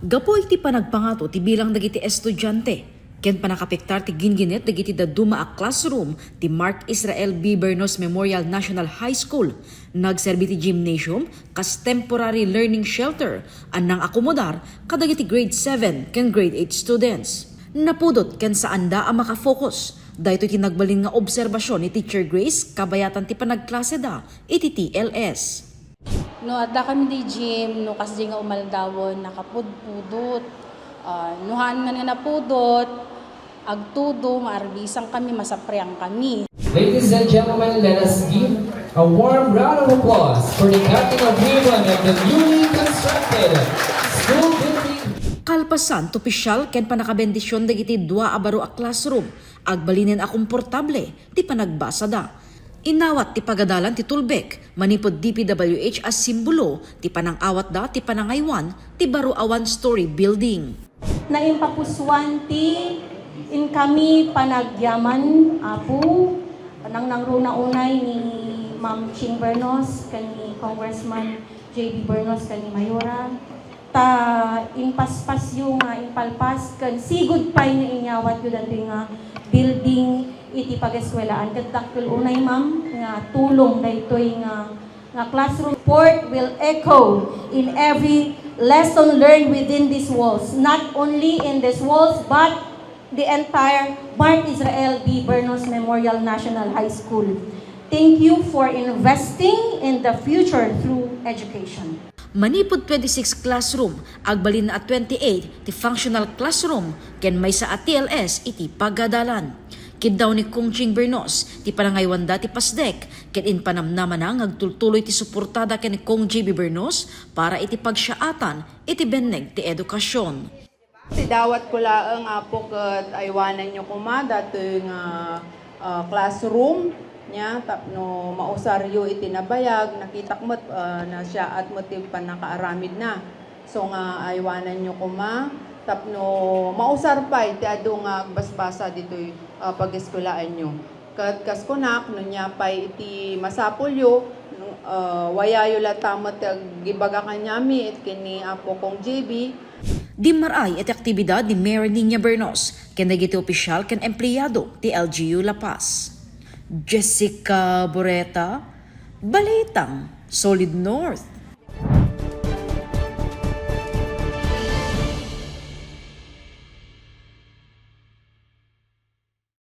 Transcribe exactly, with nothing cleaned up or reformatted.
Gapu iti panagpangato ti bilang dagiti estudiante ken panakapektar ti ginginet dagiti dadduma a classroom ti Mark Israel B. Bernos Memorial National High School, nagserbi ti gymnasium kas temporary learning shelter a nangakomodar kadagiti grade seven ken grade eight students. Napudot ken saanda a makafocus daytoy ti nagbalin nga obserbasion ni Teacher Grace kabayatan ti panagklaseda iti T L S. No adda kami di gym, no kasdi nga umaldawen, nakapudpudot. Ah, no haan man nga napudot, agtudo, maarbisan kami, masapriang kami. Ladies and gentlemen, let us give a warm round of applause for the cutting of ribbon of the newly constructed school building. Kalpasan ti opisyal ken panakabendision dagiti dua a baro a classroom, agbalinen a komportable ti panagbasada. Inawat ti pagadalan ti tulbek manipud D P W H a simbolo ti panangawatda ti panangaywan ti baro a one-story building. Naimpapusuan ti inkami panagyaman, Apo. Nangnangruna unay ni Ma'am Ching Bernos ken ni Congressman J B Bernos ken ni Mayora. Ta impaspasyo nga impalpas ken sigud pay nga inyawatyo datoy nga building iti pageskuelaan. Ket dakkel unay, ma'am, nga tulong daytoy nga, nga classroom. Support will echo in every lesson learned within these walls, not only in these walls but the entire Mark Israel B. Bernos Memorial National High School. Thank you for investing in the future through education. Manipud twenty-six classroom, agbalin a twenty-eight ti functional classroom ken maysa a T L S iti pagadalan. Kiddaw ni Cong Ching Bernos ti panangaywanda ti PASDEC ken impanamnamana nga agtultuloy ti suportada ken ni Cong J B Bernos para iti pagsiaatan iti benneg ti edukasion. Ti dawatko laeng, Apo, ket aywananyo koma datoy nga, ah, classroom nia tapno mausaryo iti nabayag. Nakitak met, ah, nasiaat met ti pannakaaramidna. So nga aywananyo koma tapno mausar pay ti adu nga agbasbasa ditoy, ah, pageskuelaanyo. Ket kas kunak, no nia pay iti masapulyo, ah, wayayo latta met ti agibaga kaniami ken ni Apo Cong J B. Dimmaray iti aktibidad ni Mayor Niña Bernos ken dagiti opisyal ken empleyado ti L G U La Paz. Jessica Boreta, Balitang Solid North.